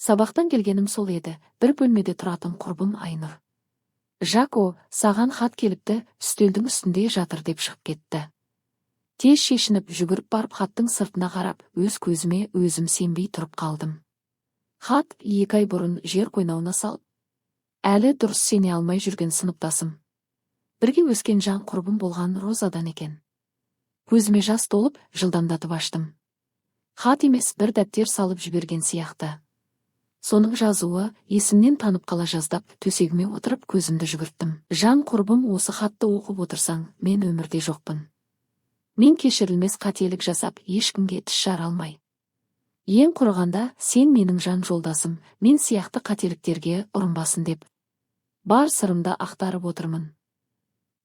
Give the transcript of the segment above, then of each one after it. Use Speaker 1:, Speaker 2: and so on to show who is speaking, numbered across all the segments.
Speaker 1: Сабақтан келгенім сол еді, бір бөлмеде тұратын құрбым Айнұр: «Жако, саған хат келіпті, үстелдің үстінде жатыр», – деп шығып кетті. Тез шешініп, жүгіріп барып, хаттың сыртына қарап, өз көзіме өзім сенбей тұрып қалдым. Хат 2 ай бұрын жер қойнауына салып, әлі дұрыс сене алмай жүрген сыныптасым, бірге өскен жан құрбым болған Розадан екен. Көзіме жас толып, жылдамдатып аштым. Хат емес, бір дәптер салып жіберген сияқты. Соның жазуы есімнен танып қала жаздап, төсегіме отырып, көзімді жүгірттім. Жан құрбым, осы хатты оқып отырсаң, мен өмірде жоқпын. Мен кешірілмес қателік жасап, ешкімге тіс жара алмай, ең құрығанда сен менің жан жолдасым, мен сияқты қателіктерге ұрынбасын деп бар сырымды ақтарып отырмын.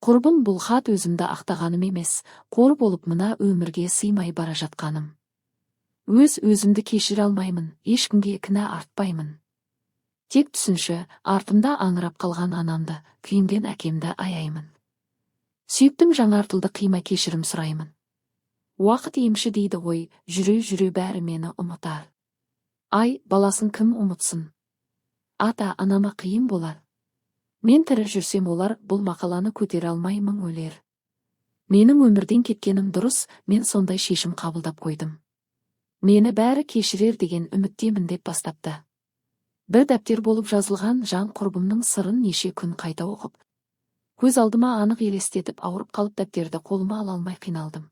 Speaker 1: Құрбым, бұл хат өзімді ақтағаным емес, қор болып мына өмірге сыймай бара жатқаным. Өз өзімді кешіре алмаймын, ешкімге кінә артпаймын. Тек түсінші, артымда аңырап қалған анамды, күйінген әкемді аяймын. Сүйіктім, жаңартылды қимай кешірім сұраймын. Уақыт емші дейді ғой, жүре жүре бәрі мені ұмытар. Ай, баласын кім ұмытсын? Ата анама қиын болар. Мен тірі жүрсем, олар бұл мақаланы көтере алмай мың өлер. Менің өмірден кеткенім дұрыс, мен сондай шешім қабылдап қойдым. Мені бәрі кешірер деген үміттемін, деп бастапты. Бір дәптер болып жазылған жан құрбымның сырын неше күн қайта оқып, көз алдыма анық елестетіп, ауырып қалып, дәптерді қолыма ала алмай қиналдым.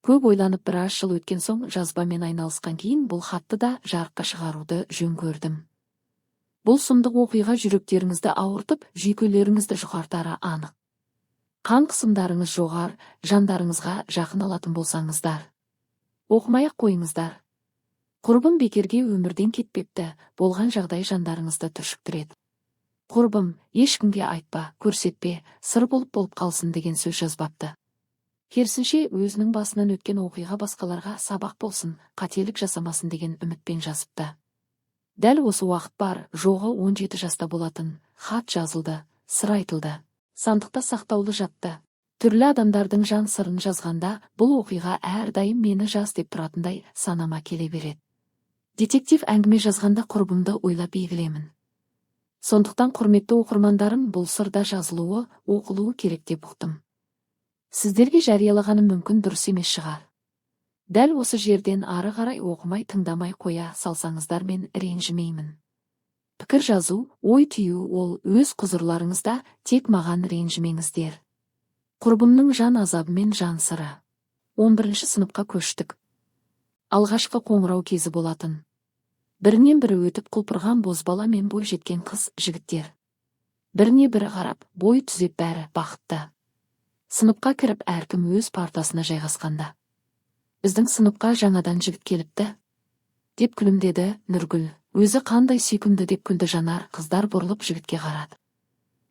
Speaker 1: Көп ойланып, біраз жыл өткен соң, жазбамен айналысқан кейін бұл хатты да жарыққа шығаруды жөн көрдім. Бұл сұмдық оқиға жүректеріңізді ауыртып, жүйкелеріңізді жұқартары анық. Қан қысымдарыңыз жоғар, жандарыңызға жақын алатын болсаңыздар, оқымай ақ қойыңыздар. Құрбым бекерге өмірден кетпепті, болған жағдай жандарыңызды түршіктіреді. Құрбым, ешкімге айтпа, көрсетпе, сыр болып қалсын деген сөз жазбапты. Керісінше, өзінің басынан өткен оқиға басқаларға сабақ болсын, қателік жасамасын деген үмітпен жазыпты. Дәл осы уақыт бар жоғы 17 жаста болатын. Хат жазылды, сыр айтылды, сандықта сақтаулы жатты. Түрлі адамдардың жан сырын жазғанда, бұл оқиға әрдайым мені жаз деп тұратындай санама келе береді. Детектив әңгіме жазғанда құрбымды ойлап егілемін. Сондықтан, құрметті оқырмандарым, бұл сырда жазылуы, оқылуы керек деп ұқтым. Сіздерге жариялағаным мүмкін дұрыс емес шығар. Дәл осы жерден ары қарай оқымай, тыңдамай қоя салсаңыздар, мен ренжімеймін. Пікір жазу, ой түю ол өз құзырларыңызда, тек маған ренжімеңіздер. Құрбымның жан азабы мен жан сыры. 11 сыныпқа көштік. Алғашқы қоңырау кезі болатын. Бірінен бірі өтіп құлпырған бозбала мен бой жеткен қыз жігіттер. Біріне бірі қарап, бой түзеп, бәрі бақытты. Сыныпқа кіріп, әркім өз партасына жайғасқанда: «Біздің сыныпқа жаңадан жігіт келіпті», – деп күлімдеді Нұргүл. «Өзі қандай сүйкімді», – деп күлді Жанар. Қыздар бұрылып жігітке қарады.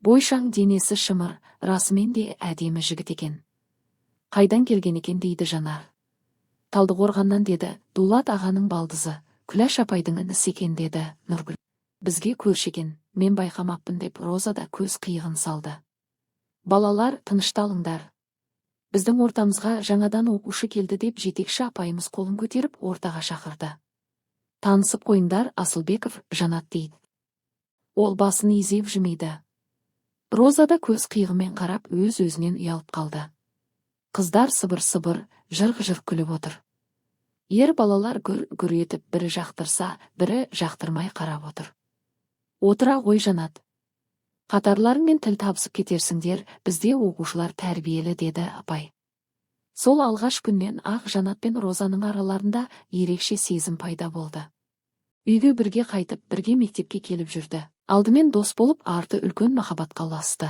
Speaker 1: Бойшаң, денесі шымыр, расымен де әдемі жігіт екен. «Қайдан келген екен?» – дейді Жанар. «Талдықорғаннан деді, Дулат ағаның балдызы, Күләш апайдың інісі екен», – деді Нұргүл. «Бізге көрші екен, мен байқамаппын», – деп Роза да көз қиығын салды. «Балалар, тынышталыңдар. Біздің ортамызға жаңадан оқушы келді», – деп жетекші апайымыз қолын көтеріп, ортаға шақырды. «Танысып қойыңдар, Асылбеков Жанат», – дейді. Ол басын изеп жымиды. Роза да көз қиығымен қарап, өз өзінен ұялып қалды. Қыздар сыбыр-сыбыр, жырқ-жырқ күліп отыр. Ер балалар гүр-гүр етіп, бірі жақтырса, бірі жақтырмай қарап отыр. «Отыра ғой, Жанат. Қатарларыңмен тіл табысып кетерсіңдер, бізде оқушылар тәрбиелі», – деді апай. Сол алғаш күннен ақ Жанат пен Розаның араларында ерекше сезім пайда болды. Үйге бірге қайтып, бірге мектепке келіп жүрді. Алдымен дос болып, арты үлкен махаббатқа ұласты.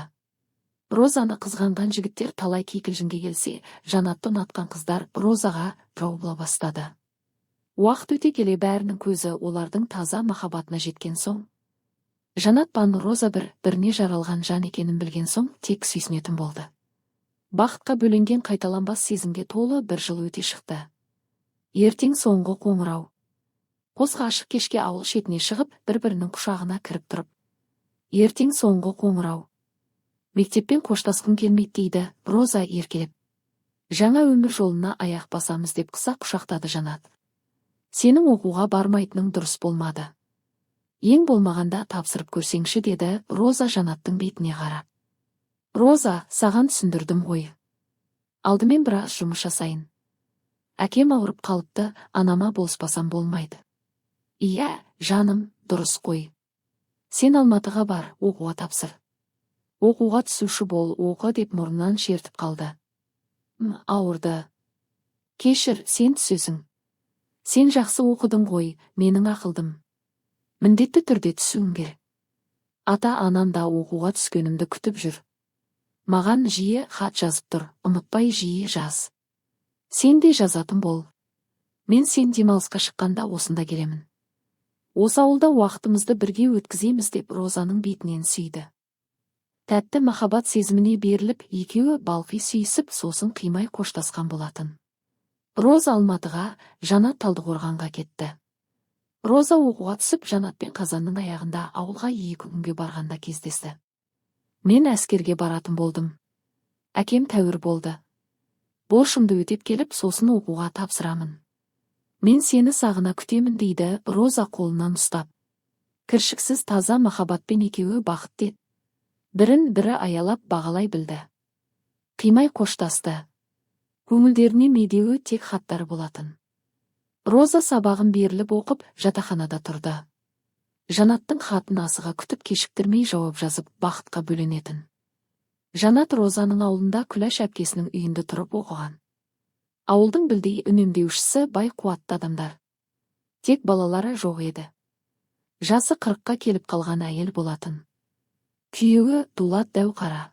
Speaker 1: Розаны қызғанған жігіттер талай кикілжіңге келсе, Жанатты ұнатқан қыздар Розаға жау бола бастады. Уақыт өте келе бәрінің көзі олардың таза махаббатына жеткен соң, Жанат пен Роза бір біріне жаралған жан екенін білген соң, тек сүйсінетін болды. Бақытқа бөленген, қайталанбас сезімге толы бір жыл өте шықты. Ертең соңғы қоңырау. Қос ғашық кешке ауыл шетіне шығып, бір-бірінің құшағына кіріп тұрып: «Ертең соңғы қоңырау. Мектеппен қоштасқым келмейді», – дейді Роза еркелеп. «Жаңа өмір жолына аяқ басамыз», – деп қыса құшақтады Жанат. «Сенің оқуға бармайтының дұрыс болмады». Ең болмағанда тапсырып көрсеңші, деді Роза Жанаттың бетіне қарап. Роза, саған түсіндірдім ғой. Алдымен біраз жұмыс жасайын. Әкем ауырып қалыпты, анама болыспасам болмайды. Иә, жаным, дұрыс қой. Сен Алматыға бар, оқуға тапсыр. Оқуға түсуші бол, оқы, деп мұрнынан шертіп қалды. Ауырды. Кешір, сен түсесің. Сен жақсы оқыдың ғой, менің ақылдым. Міндетті түрде түсуің керек. Ата-анам да оқуға түскенімді күтіп жүр. Маған жиі хат жазып тұр, ұмытпай жиі жаз. Сен де жазатын бол. Мен сен демалысқа шыққанда осында келемін. Осы ауылда уақытымызды бірге өткіземіз, деп Розаның бетінен сүйді. Тәтті махаббат сезіміне беріліп, екеуі балқи сүйісіп, сосын қимай қоштасқан болатын. Роза Алматыға, Жанат Талдықорғанға кетті. Роза оқуға түсіп, Жанатпен қазанның аяғында ауылға 2 күнге барғанда кездесті. Мен әскерге баратын болдым. Әкем тәуір болды. Борышымды өтеп келіп, сосын оқуға тапсырамын. Мен сені сағына күтемін, дейді Роза қолынан ұстап. Кіршіксіз таза махаббатпен екеуі бақытты еді. Бірін бірі аялап, бағалай білді. Қимай қоштасты. Көңілдеріне медеуі тек хаттары болатын. Роза сабағын беріліп оқып, жатақханада тұрды. Жанаттың хатын асыға күтіп, кешіктірмей жауап жазып, бақытқа бөленетін. Жанат Розаның ауылында Күләш әпкесінің үйінде тұрып оқыған. Ауылдың білдей үнемдеушісі, бай, қуатты адамдар. Тек балалары жоқ еді. Жасы 40-қа келіп қалған әйел болатын. Күйеуі Дулат дәу қара.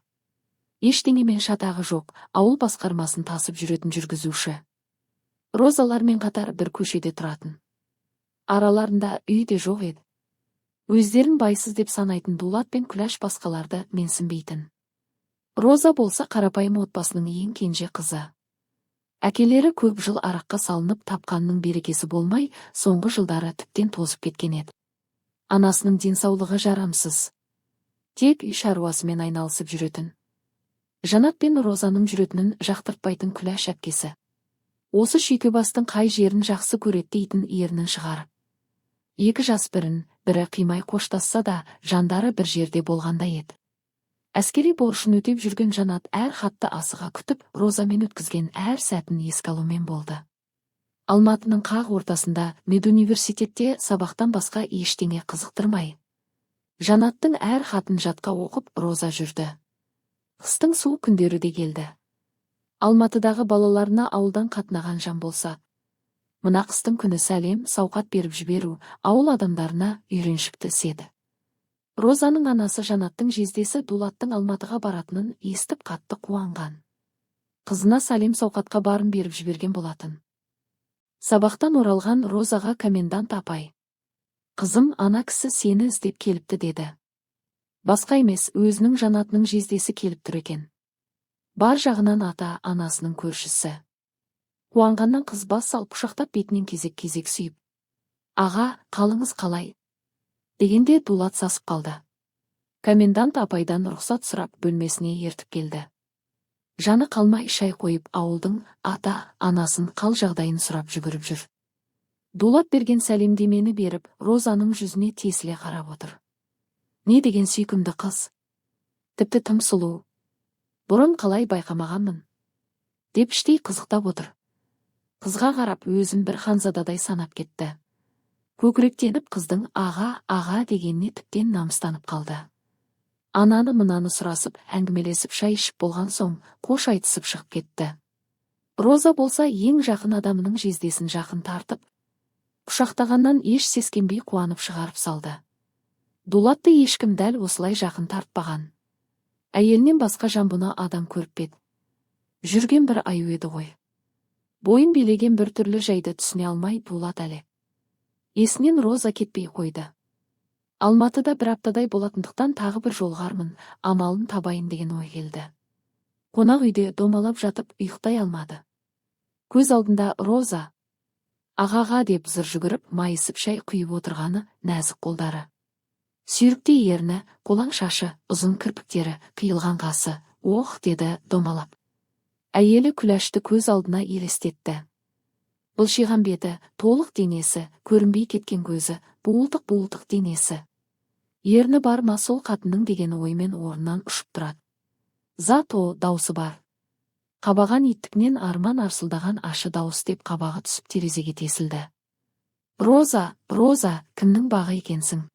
Speaker 1: Ештеңемен шатағы жоқ, ауыл басқармасын тасып жүретін жүргізуші. Розалармен қатар бір көшеде тұратын. Араларында үй де жоқ еді. Өздерін байсыз деп санайтын Дулат пен Күләш басқаларды менсінбейтін. Роза болса қарапайым отбасының ең кенже қызы. Әкелері көп жыл араққа салынып, тапқанының берекесі болмай, соңғы жылдары тіптен тозып кеткен еді. Анасының денсаулығы жарамсыз. Тек үй шаруасымен айналысып жүретін. Жанат пен Розаның жүретінін жақтыртпайтын Күләш әпкесі. Осы шүйкебастың қай жерін жақсы көреді, дейтін ернін шығарып. Екі жас бірін бірі қимай қоштасса да, жандары бір жерде болғандай еді. Әскери борышын өтеп жүрген Жанат әр хатты асыға күтіп, Розамен өткізген әр сәтін еске алумен болды. Алматының қақ ортасында медуниверситетте сабақтан басқа ештеңе қызықтырмай. Жанаттың әр хатын жатқа оқып, Роза жүрді. Қыстың суық күндері де келді. Алматыдағы балаларына ауылдан қатынаған жан болса, мына қыстың күні сәлем, сауқат беріп жіберу ауыл адамдарына үйреншікті іс еді. Розаның анасы Жанаттың жездесі Дулаттың Алматыға баратынын естіп, қатты қуанған. Қызына сәлем сауқатқа барын беріп жіберген болатын. Сабақтан оралған Розаға комендант апай: «Қызым, ана кісі сені іздеп келіпті», – деді. Басқа емес, өзінің Жанатының жездесі келіп тұр екен. Бар жағынан ата анасының көршісі. Қуанғаннан қыз бас салып құшақтап, бетінен кезек-кезек сүйіп. «Аға, қалыңыз қалай?» дегенде Дулат сасып қалды. Комендант апайдан рұқсат сұрап, бөлмесіне ертіп келді. Жаны қалмай шай қойып, ауылдың ата анасын қал жағдайын сұрап жүгіріп жүр. Дулат берген сәлемдемені беріп, Розаның жүзіне тесіле қарап отыр. Не деген сүйкімді қыз. Тіпті тым сұлу. Бұрын қалай байқамағанмын, деп іштей қызықтап отыр. Қызға қарап, өзін бір ханзададай санап кетті. Көкіректеніп, қыздың «аға, аға» дегеніне тіптен намыстанып қалды. Ананы мынаны сұрасып, әңгімелесіп, шай ішіп болған соң, қош айтысып шығып кетті. Роза болса ең жақын адамының жездесін жақын тартып, құшақтағаннан еш сескенбей, қуанып шығарып салды. Дулатты ешкім дәл осылай жақын тартпаған. Әйелінен басқа жан бұны адам көріп пе еді? Жүрген бір аю еді ғой. Бойын билеген бір түрлі жайды түсіне алмай, Дулат әлі. Есінен Роза кетпей қойды. Алматыда бір аптадай болатындықтан, тағы бір жолығармын, амалын табайын деген ой келді. Қонақ үйде домалап жатып ұйықтай алмады. Көз алдында Роза «ағаға» деп зыр жүгіріп, майысып шай құйып отырғаны, нәзік қолдары. Сүйріктей ерні, қолаң шашы, ұзын кірпіктері, қиылған қасы, ох, деді домалап. Әйелі Күләшті көз алдына елестетті. Былшиған беті, толық денесі, көрінбей кеткен көзі, буылтық-буылтық денесі. Ерні бар ма сол қатынның деген оймен орнынан ұшып тұрады. Зато даусы бар. Қабаған иттікінен арман арсылдаған ашы дауыс деп қабағы түсіп терезеге тесілді. «Роза, Роза, кімнің бағы екенсің?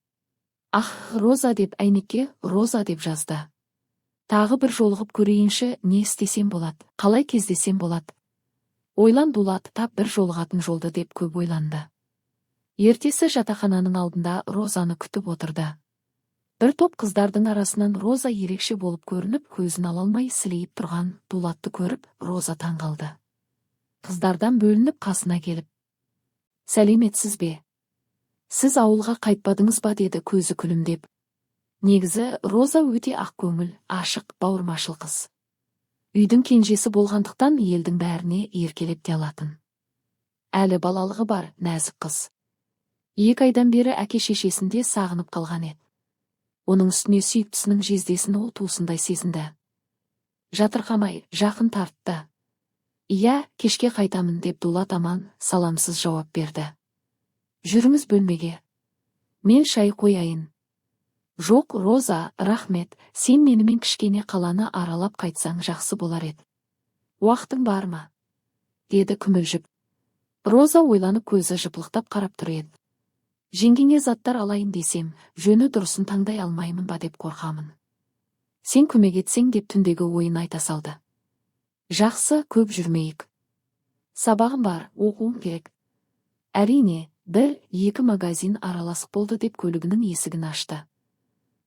Speaker 1: Ах, Роза», – деп әйнекке «Роза» деп жазды. Тағы бір жолығып көрейінші, не істесем болады, қалай кездесем болады? Ойлан, Дулат, тап бір жолығатын жолды, деп көп ойланды. Ертесі жатақхананың алдында Розаны күтіп отырды. Бір топ қыздардың арасынан Роза ерекше болып көрініп, көзін ала алмай сілейіп тұрған Дулатты көріп, Роза таң қалды. Қыздардан бөлініп қасына келіп: «Сәлеметсіз бе? Сіз ауылға қайтпадыңыз ба?» – деді көзі күлімдеп. Негізі Роза өте ақкөңіл, ашық, бауырмашыл қыз. Үйдің кенжесі болғандықтан елдің бәріне еркелеп те алатын. Әлі балалығы бар, нәзік қыз. 2 айдан бері әке-шешесін де сағынып қалған еді. Оның үстіне сүйіктісінің жездесін ол туысындай сезінді. Жатырқамай, жақын тартты. «Иә, кешке қайтамын», – деп Дулат аман, саламсыз жауап берді. «Жүріңіз бөлмеге. Мен шай қояйын». «Жоқ, Роза, рахмет, сен менімен кішкене қаланы аралап қайтсаң, жақсы болар еді. Уақытың бар ма?» – деді күмілжіп. Роза ойланып, көзі жыпылықтап қарап тұр еді. «Жеңгеңе заттар алайын десем, жөні дұрысын таңдай алмаймын ба деп қорқамын. Сен көмек етсең», – деп түндегі ойын айта салды. «Жақсы, көп жүрмейік. Сабағым бар, оқуым керек. Әрине, бір, екі магазин араласық болды», – деп көлігінің есігін ашты.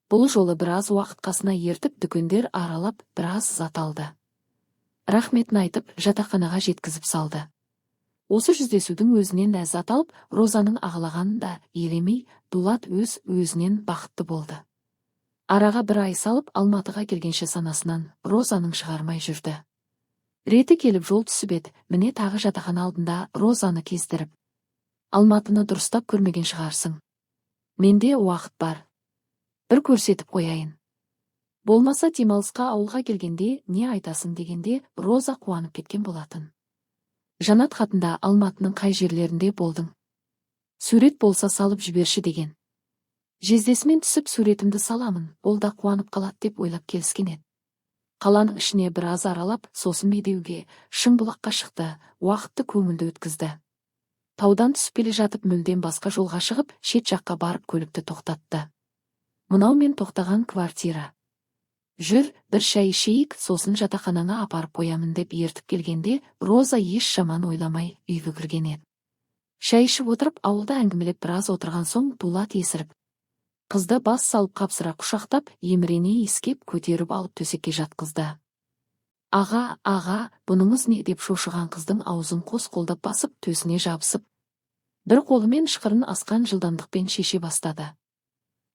Speaker 1: Бұл жолы біраз уақыт қасына ертіп, дүкендер аралап, біраз зат алды. Рахметін айтып, жатақханаға жеткізіп салды. Осы жүздесудің өзінен ләззат алып, Розаның ағалағанын да елемей, Дулат өз өзінен бақытты болды. Араға бір ай салып, Алматыға келгенше санасынан Розаның шығармай жүрді. Реті келіп жол түсіп еді, міне, тағы жатақхана алдында Розаны кездіріп. «Алматыны дұрыстап көрмеген шығарсың. Менде уақыт бар. Бір көрсетіп қояйын. Болмаса демалысқа ауылға келгенде не айтасың?» – дегенде Роза қуанып кеткен болатын. Жанат хатында «Алматының қай жерлерінде болдың? Сурет болса, салып жіберші» деген. Жездесімен түсіп суретімді саламын, ол да қуанып қалады деп ойлап келіскен еді. Қаланың ішіне біраз аралап, сосын Медеуге, Шыңбұлаққа шықты, уақытты көңілді өткізді. Таудан түсіп келе жатып мүлдем басқа жолға шығып, шет жаққа барып көлікті тоқтатты. «Мынау мен тоқтаған квартира. Жүр, бір шай ішейік, сосын жатақханаңа апарып қоямын», – деп ертіп келгенде Роза еш жаман ойламай үйге кірген еді. Шай ішіп отырып, ауылда әңгімелеп біраз отырған соң Дулат есіріп, қызды бас салып қапсыра құшақтап, емірене иіскеп, көтеріп алып төсекке жатқызды. «Аға, аға, бұныңыз не?» – деп шошыған қыздың аузын қос қолдап басып, төсіне жабысып, бір қолымен ышқырын асқан жылдамдықпен шеше бастады.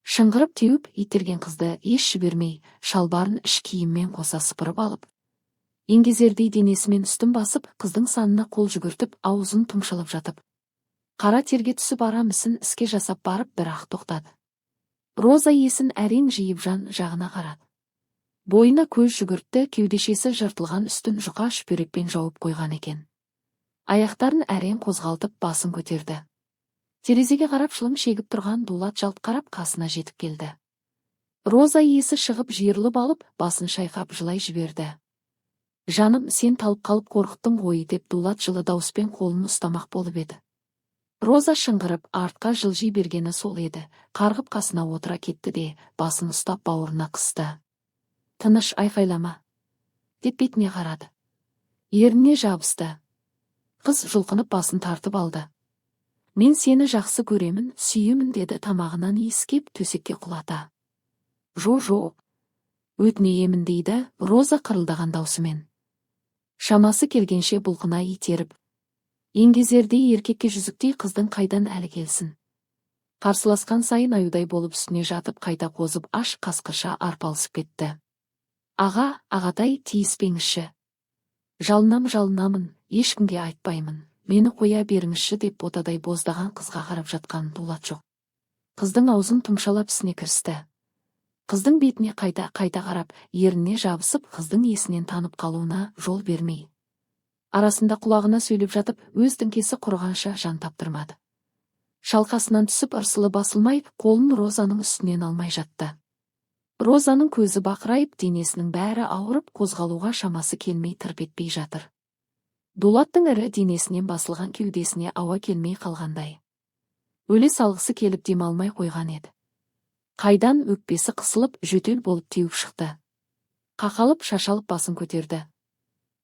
Speaker 1: Шыңғырып теуіп итерген қызды еш жібермей, шалбарын іш киіммен қоса сыпырып алып, еңгезердей денесімен үстін басып, қыздың санына қол жүгіртіп, аузын тұмшалап жатып, қара терге түсіп арам ісін іске жасап барып бір ақ тоқтады. Роза есін әрең жиып, жан жағына қарады. Бойына көз жүгіртті, кеудешесі жыртылған, үстін жұқа шүперекпен жауып қойған екен. Аяқтарын әрең қозғалтып, басын көтерді. Терезеге қарап шылым шегіп тұрған Дулат жалт қарап қасына жетіп келді. Роза есі шығып жиырылып алып, басын шайқап жылай жіберді. «Жаным, сен талып қалып қорқыттың ғой», – деп Дулат жылы дауыспен қолын ұстамақ болып еді. Роза шыңғырып, артқа жылжи бергені сол еді, қарғып қасына отыра кетті де, басын ұстап бауырына қысты. «Тыныш, айқайлама», – деп бетіне қарады. Ерніне жабысты. Қыз жұлқынып басын тартып алды. «Мен сені жақсы көремін, сүйемін», – деді тамағынан иіскеп, төсекке құлата. «Жо-жоқ. Өтінемін», – дейді Роза қырылдаған даусымен. Шамасы келгенше бұлқына итеріп. Еңгезердей еркекке жүзіктей қыздың қайдан әлі келсін? Қарсыласқан сайын аюдай болып үстіне жатып, қайта қозып, аш қасқырша арпалысып кетті. «Аға, ағатай, тиіспеңізші. Жалынам, жалынамын, ешкімге айтпаймын. Мені қоя беріңізші», – деп ботадай боздаған қызға қарап жатқан Дулат жоқ. Қыздың аузын тұмшалап ісіне кірісті. Қыздың бетіне қайта-қайта қарап, ерніне жабысып, қыздың есінен танып қалуына жол бермей. Арасында құлағына сөйлеп жатып, өз діңкесі құрығанша жан таптырмады. Шалқасынан түсіп, ырсылы басылмай, қолын Розаның үстінен алмай жатты. Розаның көзі бақырайып, денесінің бәрі ауырып, қозғалуға шамасы келмей тырп етпей жатыр. Дулаттың ірі денесінен басылған кеудесіне ауа келмей қалғандай. Өле салғысы келіп демалмай қойған еді. Қайдан өкпесі қысылып, жөтел болып теуіп шықты. Қақалып, шашалып басын көтерді.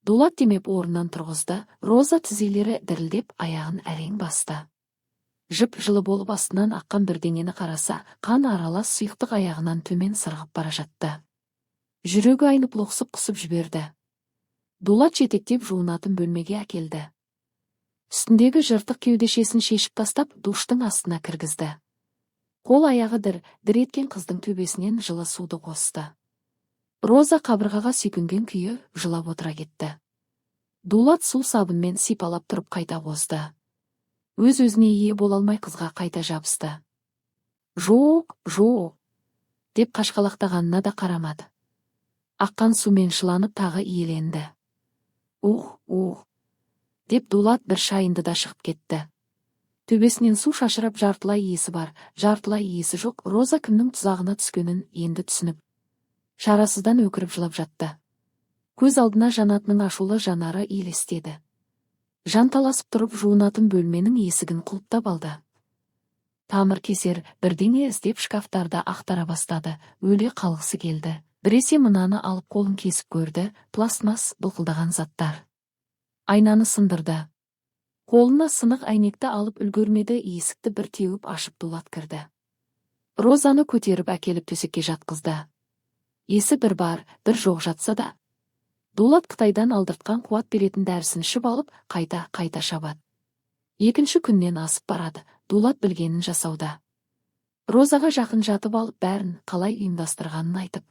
Speaker 1: Дулат демеп орнынан тұрғызды, Роза тізелері дірілдеп, аяғын әрең басты. Жып жылы болып астынан аққан бірдеңені қараса, қан аралас сұйықтық аяғынан төмен сырғып бара жатты. Жүрегі айнып, лоқсып құсып жіберді. Дулат жетектеп жуынатын бөлмеге әкелді. Үстіндегі жыртық кеудешесін шешіп тастап, душтың астына кіргізді. Қол аяғы дір дір еткен қыздың төбесінен жылы суды қосты. Роза қабырғаға сүйкенген күйі жылап отыра кетті. Дулат су сабынмен сипалап тұрып қайта қосты. Өз-өзіне ие бола алмай қызға қайта жабысты. «Жоқ, жоқ», – деп қашқалақтағанына да қарамады. Аққан сумен шыланып тағы иеленді. «Ух, ух», – деп Дулат бір шайынды да шығып кетті. Төбесінен су шашырап, жартылай есі бар, жартылай есі жоқ Роза кімнің тұзағына түскенін енді түсініп, шарасыздан өкіріп жылап жатты. Көз алдына Жанатының ашулы жанары елестеді. Жанталасып тұрып жуынатын бөлменің есігін құлыптап алды. Тамыр кесер бірдеңе іздеп шкафтарды ақтара бастады, өле қалғысы келді. Біресе мынаны алып қолын кесіп көрді, пластмасс былқылдаған заттар. Айнаны сындырды. Қолына сынық әйнекті алып үлгермеді, есікті бір теуіп ашып Дулат кірді. Розаны көтеріп әкеліп төсекке жатқызды. Есі бір бар, бір жоқ жатса да, Дулат Қытайдан алдыртқан қуат беретін дәрісін ішіп алып, қайта-қайта шабады. Екінші күннен асып барады, Дулат білгенін жасауда. Розаға жақын жатып алып, бәрін қалай ұйымдастырғанын айтып.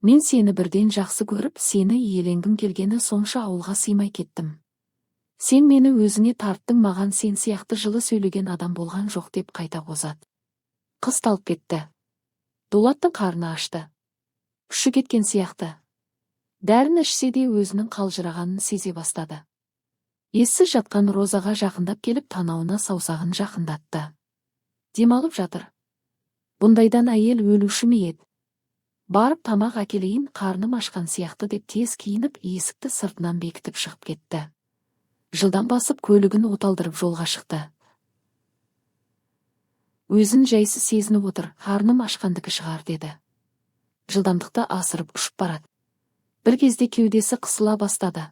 Speaker 1: «Мен сені бірден жақсы көріп, сені иеленгім келгені сонша ауылға сыймай кеттім. Сен мені өзіңе тарттың, маған сен сияқты жылы сөйлеген адам болған жоқ», – деп қайта қозады. Қыз талып кетті. Дулаттың қарны ашты. Күші кеткен сияқты. Дәріні ішсе де өзінің қалжырағанын сезе бастады. Ессіз жатқан Розаға жақындап келіп, танауына саусағын жақындатты. Демалып жатыр. Бұндайдан әйел өлуші ме еді? «Барып тамақ әкелейін, қарным ашқан сияқты», – деп тез киініп, есікті сыртынан бекітіп шығып кетті. Жылдам басып көлігін оталдырып жолға шықты. Өзін жайсыз сезініп отыр, қарным ашқандікі шығар деді. Жылдамдықты асырып ұшып барады. Бір кезде кеудесі қысыла бастады.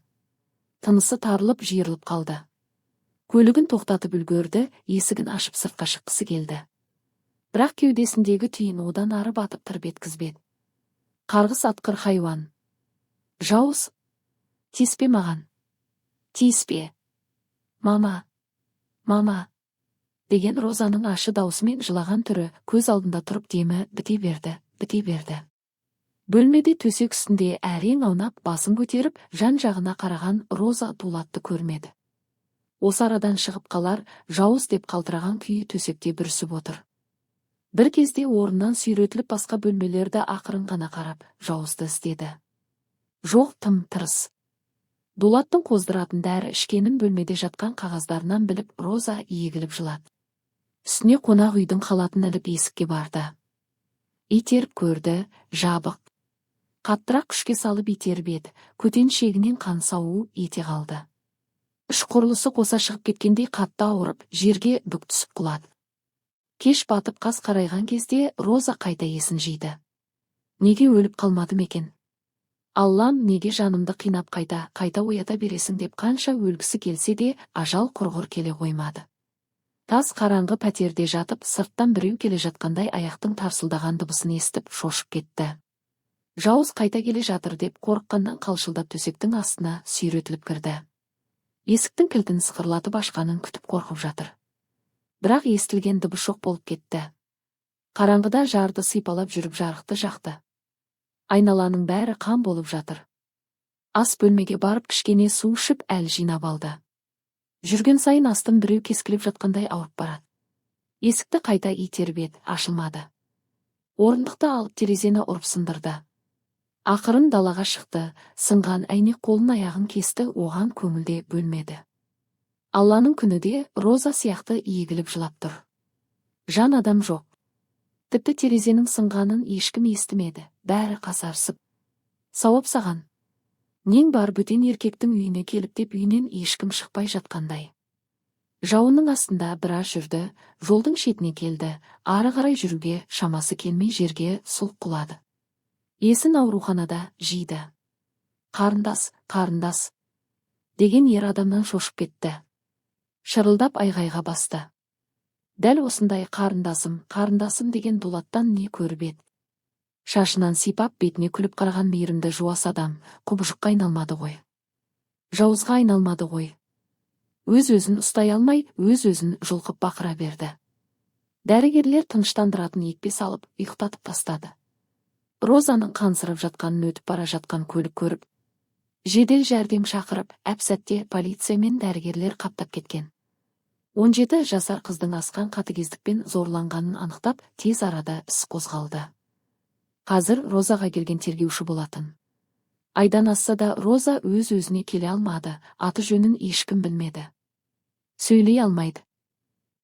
Speaker 1: Тынысы тарылып, жиырылып қалды. Көлігін тоқтатып үлгерді, есігін ашып сыртқа шыққысы келді. Бірақ кеудесіндегі түйін одан ары батып тырп еткізбеді. Қарғыс атқыр хайуан. Жауыз! Тиіспе маған. Тиіспе. Мама. Мама. Деген Розаның ащы даусымен жылаған түрі көз алдында тұрып демі біте берді, біте берді. Бөлмеде төсек үстінде әрең аунап, басын көтеріп, жан-жағына қараған Роза Дулатты көрмеді. Осы арадан шығып қалар, жауыз деп қалтыраған күйі төсекте бүрісіп отыр. Бір кезде орнынан сүйретіліп басқа бөлмелерді ақырын ғана қарап, жауызды іздеді. Жоқ, тым тырыс. Дулаттың қоздыратын дәрі ішкенін бөлмеде жатқан қағаздарынан біліп, Роза егіліп жылады. Үстіне қонақ үйдің халатын іліп есікке барды. Итеріп көрді, жабық. Қаттырақ күшке салып итеріп еді, көтен шегінен қан сау ете қалды. Іш құрылысы қоса шығып кеткендей қатты ауырып, жерге бүк түсіп құлады. Кеш батып қас қарайған кезде Роза қайта есін жиды. Неге өліп қалмадым екен? Аллам, неге жанымды қинап қайта, қайта оята бересің деп қанша өлгісі келсе де, ажал құрғыр келе қоймады. Тас қараңғы пәтерде жатып, сырттан біреу келе жатқандай аяқтың тарсылдаған дыбысын естіп, шошып кетті. Жауыз қайта келе жатыр деп қорыққаннан қалшылдап төсектің астына сүйретіліп кірді. Есіктің кілтін сықырлатып ашқанын күтіп қорқып жатыр. Бірақ естілген дыбыс жоқ болып кетті. Қараңғыда жарды сипалап жүріп жарықты жақты. Айналаның бәрі қан болып жатыр. Ас бөлмеге барып кішкене су ішіп әл жинап алды. Жүрген сайын астын біреу кескілеп жатқандай ауырып барады. Есікті қайта итеріп еді, ашылмады. Орындықты алып терезені ұрып сындырды. Ақырын далаға шықты, сынған әйнек қолын, аяғын кесті, оған көңіл де бөлмеді. Алланың күні де Роза сияқты егіліп жылап тұр. Жан адам жоқ. Тіпті терезенің сынғанын ешкім естімеді, бәрі қасарысып. Сауап саған. Нең бар бөтен еркектің үйіне келіп деп үйінен ешкім шықпай жатқандай. Жауынның астында біраз жүрді, жолдың шетіне келді, ары қарай жүруге шамасы келмей, жерге сұлқ құлады. Есін ауруханада жиды. Қарындас, қарындас деген ер адамнан шошып кетті. Шырылдап айғайға басты. Дәл осындай қарындасым, қарындасым деген Дулаттан не көріп еді? Шашынан сипап, бетіне күліп қараған мейірімді жуас адам құбыжыққа айналмады ғой. Жауызға айналмады ғой. Өз-өзін ұстай алмай, өз-өзін жұлқып бақыра берді. Дәрігерлер тыныштандыратын екпе салып, ұйықтатып тастады. Розаның қансырап жатқанын өтіп бара жатқан көлік көріп, жедел жәрдем шақырып, әп-сәтте полиция мен дәрігерлер қаптап кеткен. 17 жасар қыздың асқан қатыгездікпен зорланғанын анықтап, тез арада іс қозғалды. Қазір Розаға келген тергеуші болатын. Айдан асса да, Роза өз-өзіне келе алмады, аты жөнін ешкім білмеді. Сөйлей алмайды.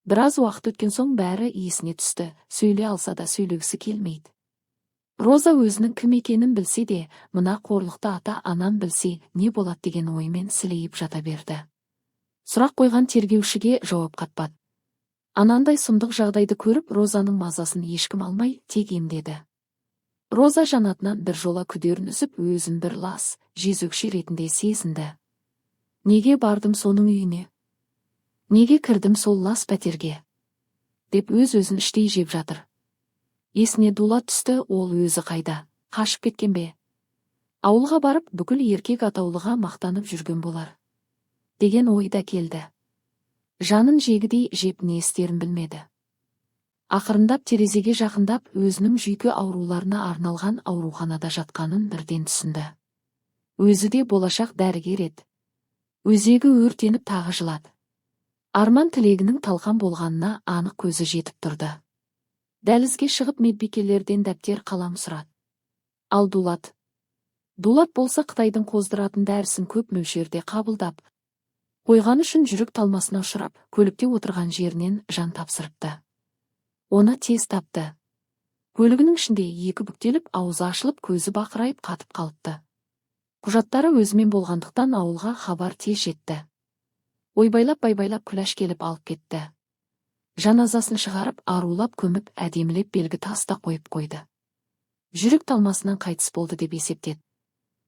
Speaker 1: Біраз уақыт өткен соң бәрі есіне түсті, сөйлей алса да, сөйлегісі келмейді. Роза өзінің кім екенін білсе де, мына қорлықты ата анам білсе не болады деген оймен сілейіп жата берді. Сұрақ қойған тергеушіге жауап қатпады. Анандай сұмдық жағдайды көріп, Розаның мазасын ешкім алмай, тек емдеді. Роза Жанатынан бір жола күдерін үзіп, өзін бір лас, жезөкше ретінде сезінді. Неге бардым соның үйіне? Неге кірдім сол лас пәтерге? Деп өз-өзін іштей жеп жатыр. Есіне Дулат түсті, ол өзі қайда? Қашып кеткен бе? Ауылға барып, бүкіл еркек атаулыға мақтанып жүрген болар деген ой да келді. Жанын жегідей жеп, не істерін білмеді. Ақырындап терезеге жақындап, өзінің жүйке ауруларына арналған ауруханада жатқанын бірден түсінді. Өзі де болашақ дәрігер еді. Өзегі өртеніп, тағы жылады. Арман тілегінің талқан болғанына анық көзі жетіп тұрды. Дәлізге шығып, медбикелерден дәптер, қалам сұрады. Ал Дулат? Дулат болса, қытайдың қоздыратын дәрісін көп мөлшерде қабылдап қойғаны үшін жүрек талмасына ұшырап, көлікте отырған жерінен жан тапсырыпты. Оны тез тапты. Көлігінің ішінде екі бүктеліп, аузы ашылып, көзі бақырайып қатып қалыпты. Құжаттары өзімен болғандықтан, ауылға хабар тез жетті. Ойбайлап байбайлап Күләш келіп алып кетті. Жаназасын шығарып, арулап көміп, әдемілеп белгі тас та қойып қойды. Жүрек талмасынан қайтыс болды деп есептеді.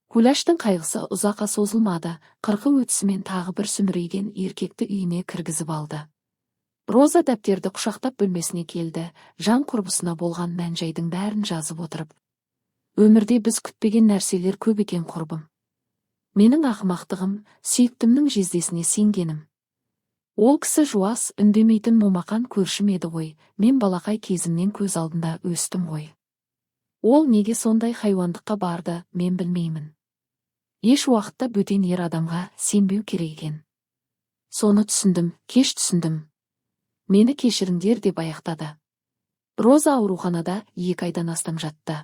Speaker 1: Күләштің қайғысы ұзаққа созылмады, қырқы өтісімен тағы бір сүмірейген еркекті үйіне кіргізіп алды. Роза дәптерді құшақтап бөлмесіне келді, жан құрбысына болған мән-жайдың бәрін жазып отырып. Өмірде біз күтпеген нәрселер көп екен, құрбым. Менің ақымақтығым, сүйіктімнің жездесіне сенгенім. Ол кісі жуас, үндемейтін момақан көршім еді ғой, мен балақай кезімнен көз алдында өстім ғой. Ол неге сондай хайуандыққа барды, мен білмеймін. Еш уақытта бөтен ер адамға сенбеу керек екен. Соны түсіндім, кеш түсіндім. Мені кешіріңдер деп аяқтады. Роза ауруханада 2 айдан астам жатты.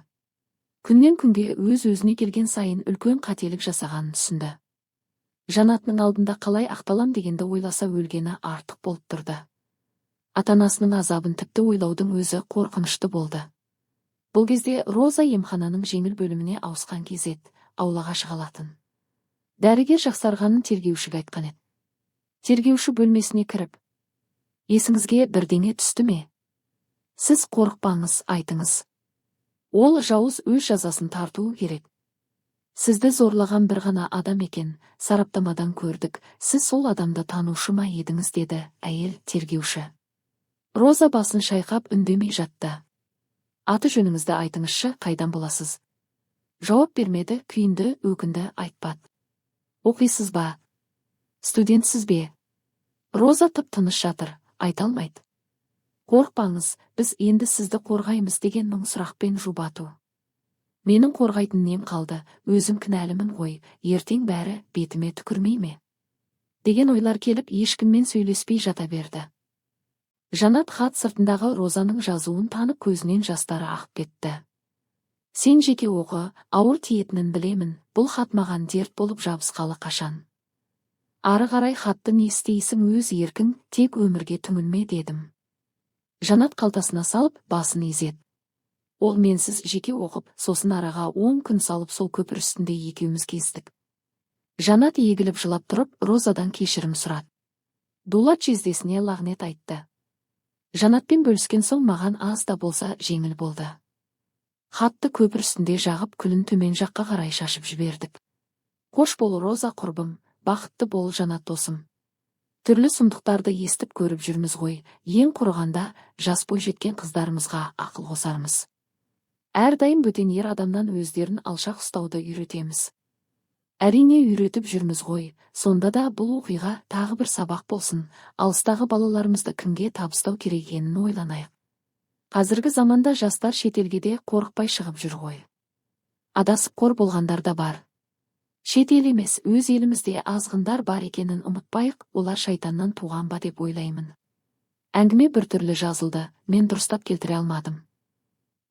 Speaker 1: Күннен күнге өз-өзіне келген сайын үлкен қателік жасағанын түсінді. Жанатының алдында қалай ақталам дегенді ойласа, өлгені артық болып тұрды. Ата-анасының азабын тіпті ойлаудың өзі қорқынышты болды. Бұл кезде Роза емхананың жеңіл бөліміне ауысқан кез еді, аулаға шыға алатын. Дәрігер жақсарғанын тергеушіге айтқан еді. Тергеуші бөлмесіне кіріп: «Есіңізге бірдеңе түсті ме? Сіз қорықпаңыз, айтыңыз. Ол жауыз өз жазасын тартуы керек. Сізді зорлаған бір ғана адам екен, сараптамадан көрдік, сіз сол адамды танушы ма едіңіз?» – деді әйел тергеуші. Роза басын шайқап, үндемей жатты. Аты жөніңізді айтыңызшы, қайдан боласыз? Жауап бермеді, күйінді, өкінді, айтпады. Оқисыз ба? Студентсіз бе? Роза тып тыныш жатыр, айта алмайды. Қорықпаңыз, біз енді сізді қорғаймыз деген мың сұрақпен жұбату. Менің қорғайтын нем қалды, өзім кінәлімін ғой, ертең бәрі бетіме түкірмей ме? Деген ойлар келіп, ешкіммен сөйлеспей жата берді. Жанат хат сыртындағы Розаның жазуын танып, көзінен жастары ағып кетті. Сен жеке оқы, ауыр тиетінін білемін, бұл хат маған дерт болып жабысқалы қашан. Ары қарай хатты не істейсің, өз еркің, тек өмірге түңілме, дедім. Жанат қалтасына салып, басын изеді. Ол менсіз жеке оқып, сосын араға 10 күн салып, сол көпір үстінде екеуміз кездік. Жанат егіліп жылап тұрып, Розадан кешірім сұрады. Дулат жездесіне лағнет айтты. Жанатпен бөліскен соң маған аз да болса жеңіл болды. Хатты көпір үстінде жағып, күлін төмен жаққа қарай шашып жібердік. Қош бол, Роза құрбым, бақытты бол, Жанат досым. Түрлі сұмдықтарды естіп, көріп жүрміз ғой, ең құрығанда жас бойжеткен қыздарымызға ақыл қосармыз. Әрдайым бөтен ер адамнан өздерін алшақ ұстауды үйретеміз. Әрине, үйретіп жүрміз ғой, сонда да бұл оқиға тағы бір сабақ болсын, алыстағы балаларымызды кімге табыстау керек екенін ойланайық. Қазіргі заманда жастар шетелге де қорықпай шығып жүр ғой. Адасып қор болғандар да бар. Шет ел емес, өз елімізде азғындар бар екенін ұмытпайық, олар шайтаннан туған ба деп ойлаймын. Әңгіме біртүрлі жазылды, мен дұрыстап келтіре алмадым.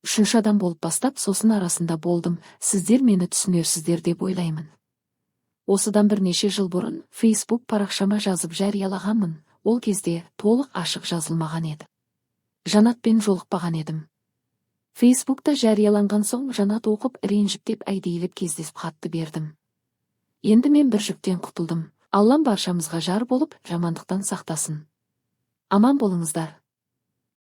Speaker 1: Үшінші адам болып бастап, сосын арасында болдым, сіздер мені түсінерсіздер деп ойлаймын. Осыдан бірнеше жыл бұрын Facebook парақшама жазып жариялағанмын, ол кезде толық ашық жазылмаған еді. Жанатпен жолықпаған едім. Фейсбукта жарияланған соң Жанат оқып, ренжіп деп әдейілеп кездесіп хатты бердім. Енді мен бір жүктен құтылдым. Аллам баршамызға жар болып, жамандықтан сақтасын. Аман болыңыздар.